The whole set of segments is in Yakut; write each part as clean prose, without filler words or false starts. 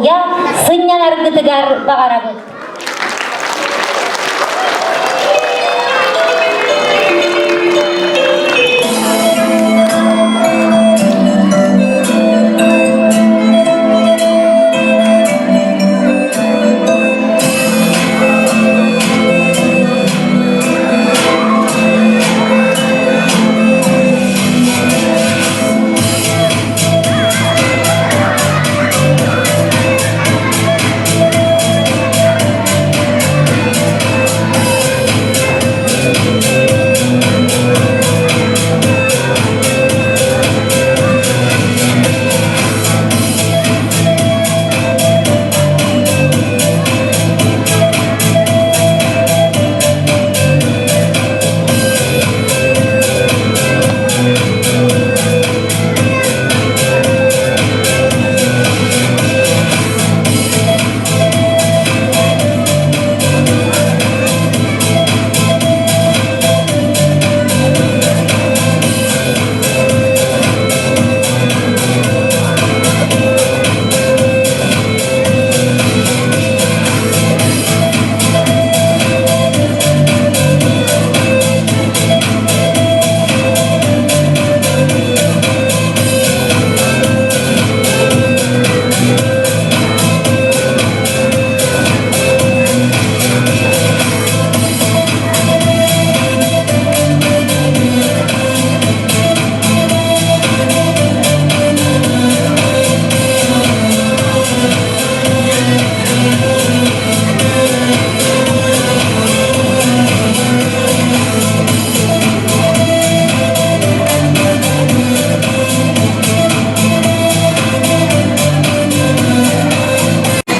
Дуоһуйа сынньанаргытыгар баҕарабыт.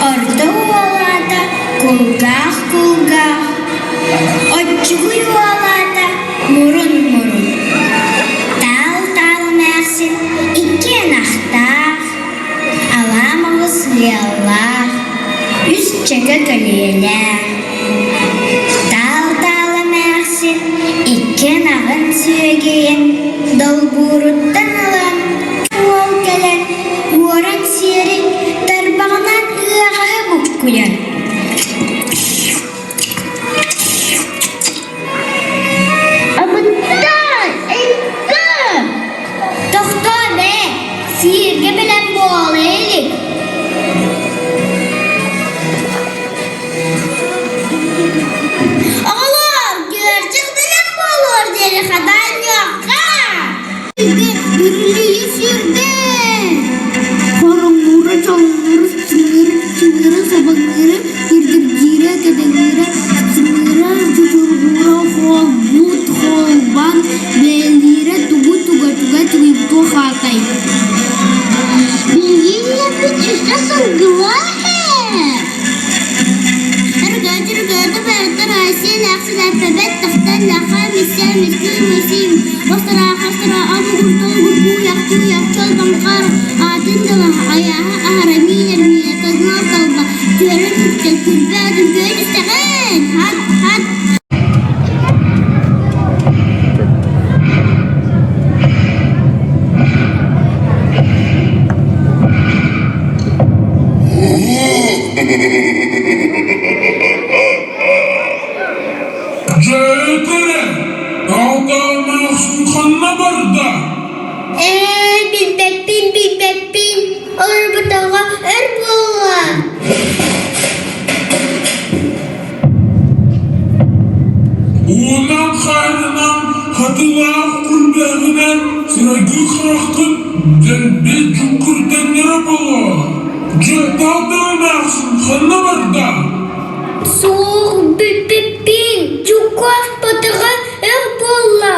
Орто уолаата кулгаах кулгаах, оччугуй уолаата мурун мурун. Таал-таал эмээхсин икки ынахтаах, алаа маҕыс ыаллаах, үс чөкө көлүөлээх. Таал-таал эмээхсин икки ынаҕын сүөгэйин долбууруттан ылан уол кэлэн уоран сиэри тарбаҕынан ыаҕаһы буккуйар. Абыттаан, айыкка! Тохтоо ээ, сииргэ бэлэм буола илик. Оҕолоор, күөрчэх бэлэм буолуор диэри хатаанньыахха! Үрүлүйэ сүүрдэ! Хороҥнуура, чоҥнуура, сыҥыыра, чыҥыыра, сабаҥныыра, кирдиргиирэ, кэдэҥниирэ, сыҥыыра, чучургуура, холбут, холбан, бэйэлиирэ, тугу туга-туга тугуйбутуох аатай. Биһиги ийэбит үстэ сылгылаах ээ. Өргөөтүргөөтү бэртэр Айсен Ахсен тахтан лаха миссе миски мисим Остара абугур кууйахтыы яхчол баҥхар аатын дала айааһа аһара миинэр миинэ тыллар талба түөрэн үктэл күрбэ атын күөн истэҕин хат хат Дьэ, Алтааннаах ханна барда? Ээ, билбэппин, билбэппин. Олорбутаҕа өр буолла. Уунан хаанынан хатылаах күлбэҕинэн сырайгыы хараххын дэлби дьуҥкурдэннэрэ буолуо. Дьэ, Алтааннаахсыҥ ханна барда? Суох, билбэппин. Дьуккаах батаҕа өр буолла.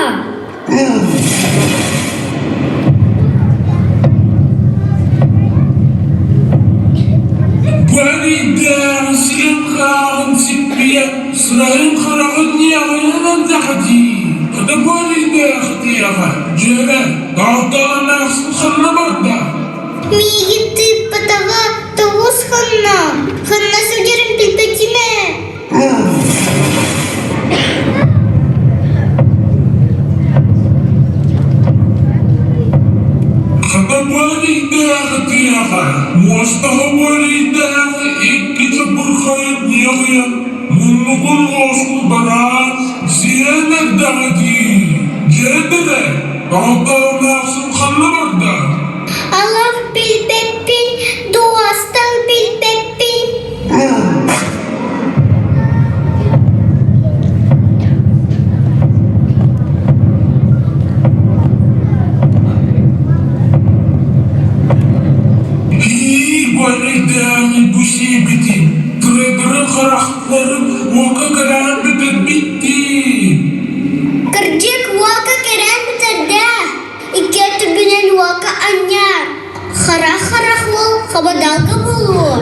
Бэрийдээх сирин-хааҕын сиппийэн, сырайын-хараҕын ньиэҕинэн элдэхэ дии. Хата бэрийдээх диэҕэ, дьиэрэ, таалтаҕанаахсыҥ ханна барда? Миигин тыыппатаҕа тоҕус хонно. Ханна сылдьарын билбэтим ээ. Хата бэрийдээх диэҕэ, муостаҕа бэрийдээх. ньалыйан, муннугун уоскун бараан, сиэн эрдэҕэ дии. Дьиэбитэ, таалтаалаахсыҥ ханна барда? Алах билбэппин, дуостал билбэппин. Ии, бу бу сиэбитин, кырыгыры харахтарын уока кэрээн бүтэрбиттии. Кырдьык уока кэрээн бүтэрдэ. Икки өттүгүнэн уока анньар. Харах-харах уол хабадаалга буолуо.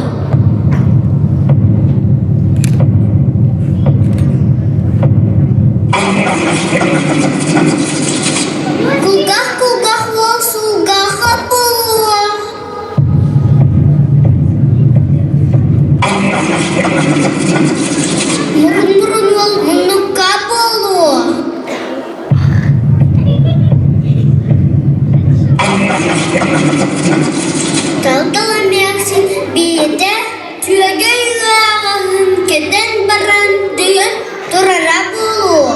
Кулгах-кулгах уол сулгаха буолуо. Мурун-мурун уол муннукка буолуо. Тал-тал эмээхсин биэтэ Түөгэй ыаҕаһын кэтэн баран дөйөн турара буолуо.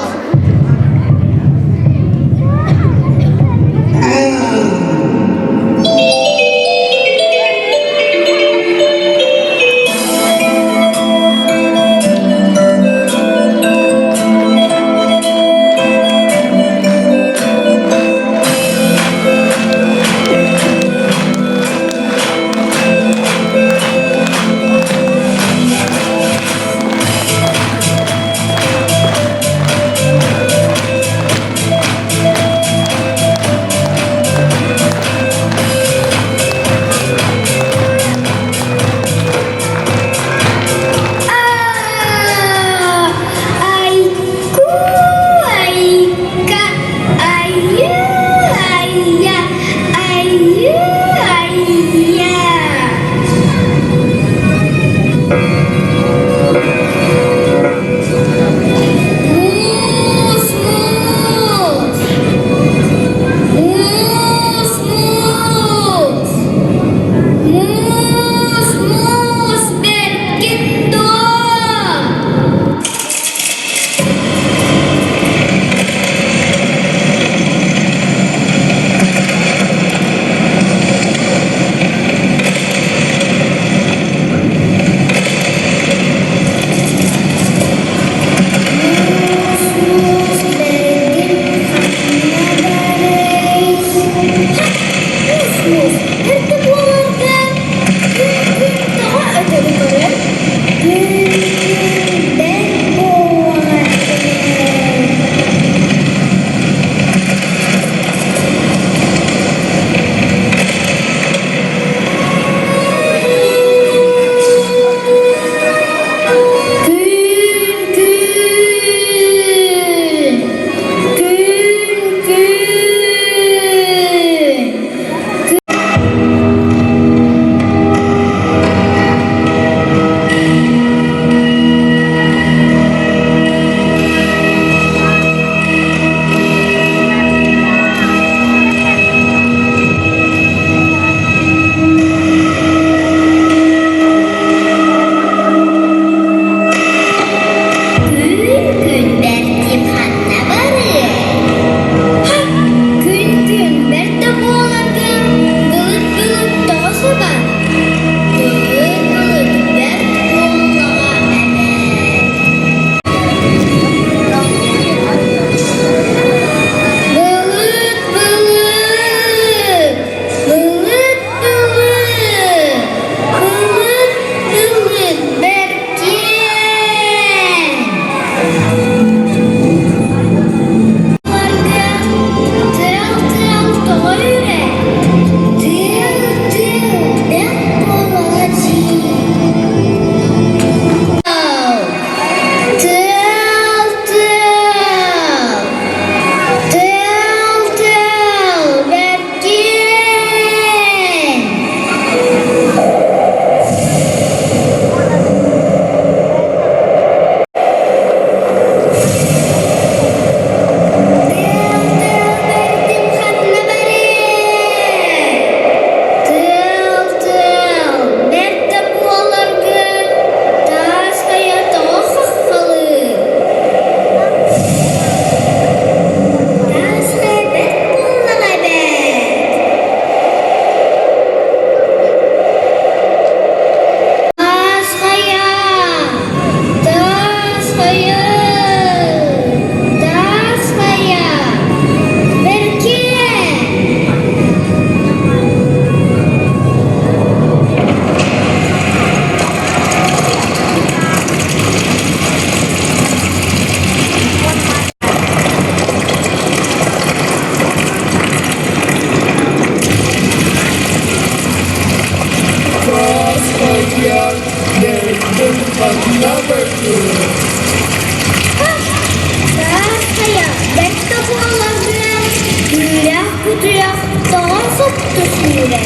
сүүрэр.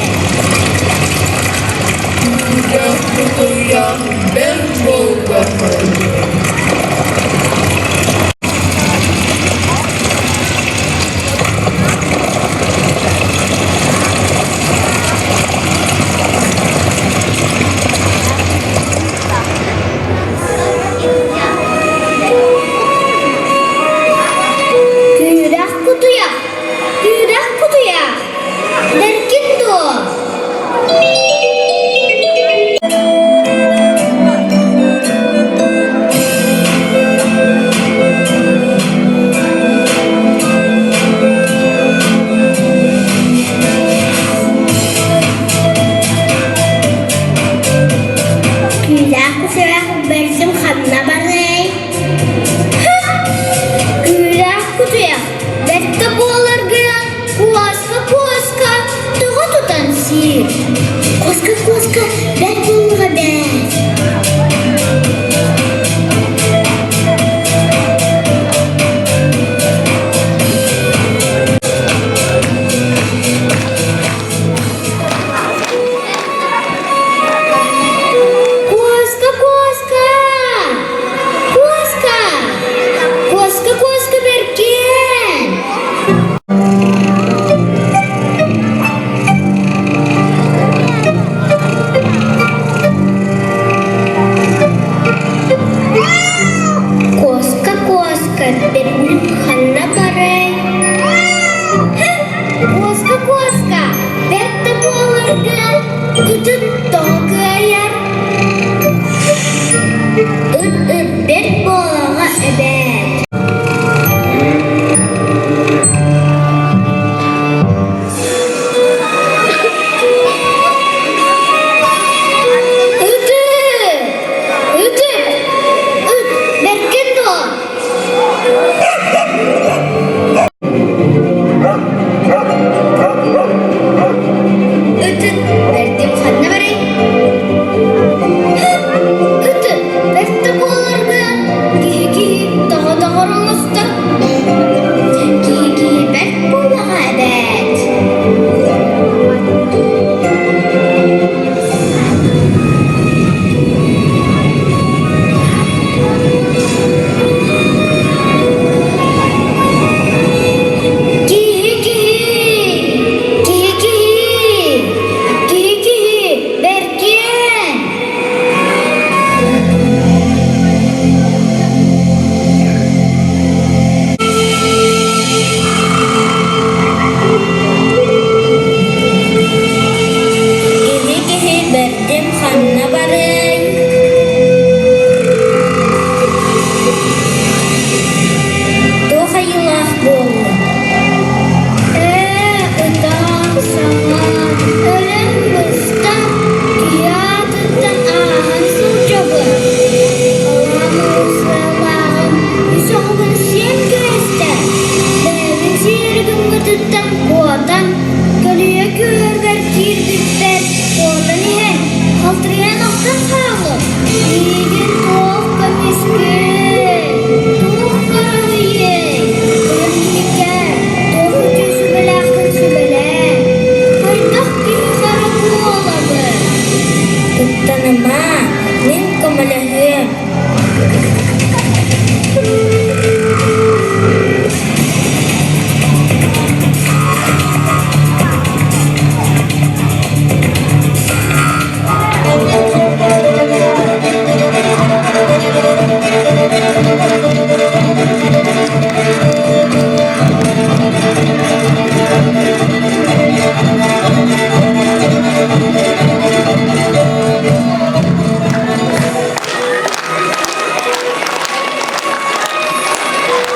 Күүрэх кутуйах бэрт буоллаҕа. Күүрэх кутуйах, күүрэх кутуйах, бэркин дуо? Күүлээх кутуйах бэрсим ханна барыай? Күүлээх кутуйах бэркэ буоларгынан куоска-куоска тоҕо тутан сиир? Куоска-куоска бэрт буолуоҕа бээ. Куоска, куоска! Куоска! Куоска, куоска бэркиэн! Куоска, куоска, бэрним ханна барай? Куоска, куоска, бэрт да буоларга ытын тоҕо кыайар? Ыт-ыт бэрт буолаҕа эбээт. Ыты! Ыты! Ыт бэркин дуо? Ытыт бэрдим ханна барай? Ытыт бэртэ буоларга киһи киһи тоҕо доҕор оҥостор. Киһи киһи бэрт буолаҕа эбээт. Киһи-киһи, киһи-киһи, киһи-киһи, бэркиэн! Киһи-киһи бэрдим ханна барыай? Туох айылаах буолла? Ээ, ытаан саҥа, өлөн быстан, киһи аатыттан ааһан сылдьабын. Алаамыр сыалааҕым үс оҕобун сиэн кээстэ. Бэйэбин сиэри гыммытыттан куотан, көлүйэ күөрбэр киирбиппэр куотан иһэн, халтырыйан охтон хааллым. Миигин туох көмүскүөй, туох көрүһүйүөй? Өлөн киһиккэ туох үтүө сүбэлээххин сүбэлээ. Хайдах киһи хара буолабын? Куттаныма, мин көмөлөһүөм.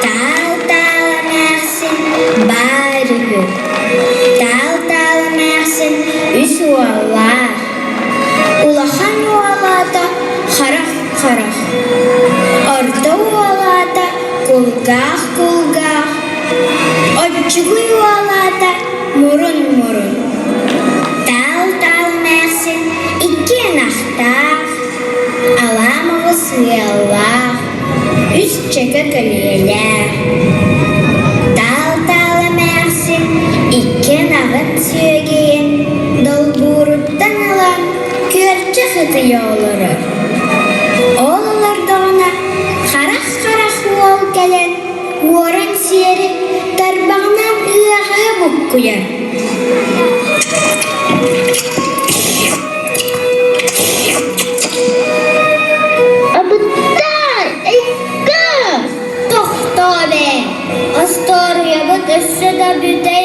Таал-таал эмээхсин баар үһү. Таал-таал эмээхсин үс уоллаах. Улахан уолаата харах-харах, орто уолаата кулгаах-кулгаах, оччугуй уолаата мурун-мурун. Таал-таал эмээхсин икки ынахтаах, алаам оҕус ыаллаах, үс чөкө көлүөлээх. Таал-таал эмээхсин икки ынаҕын сүөгэйин. олорор. Ол олордоҕуна харах-харах уол кэлэн уоран сиэри тарбаҕынан ыаҕаһы буккуйар. Абыттай, айка! Тохтоо бээ, остуоруйабыт өссө да бүтэ.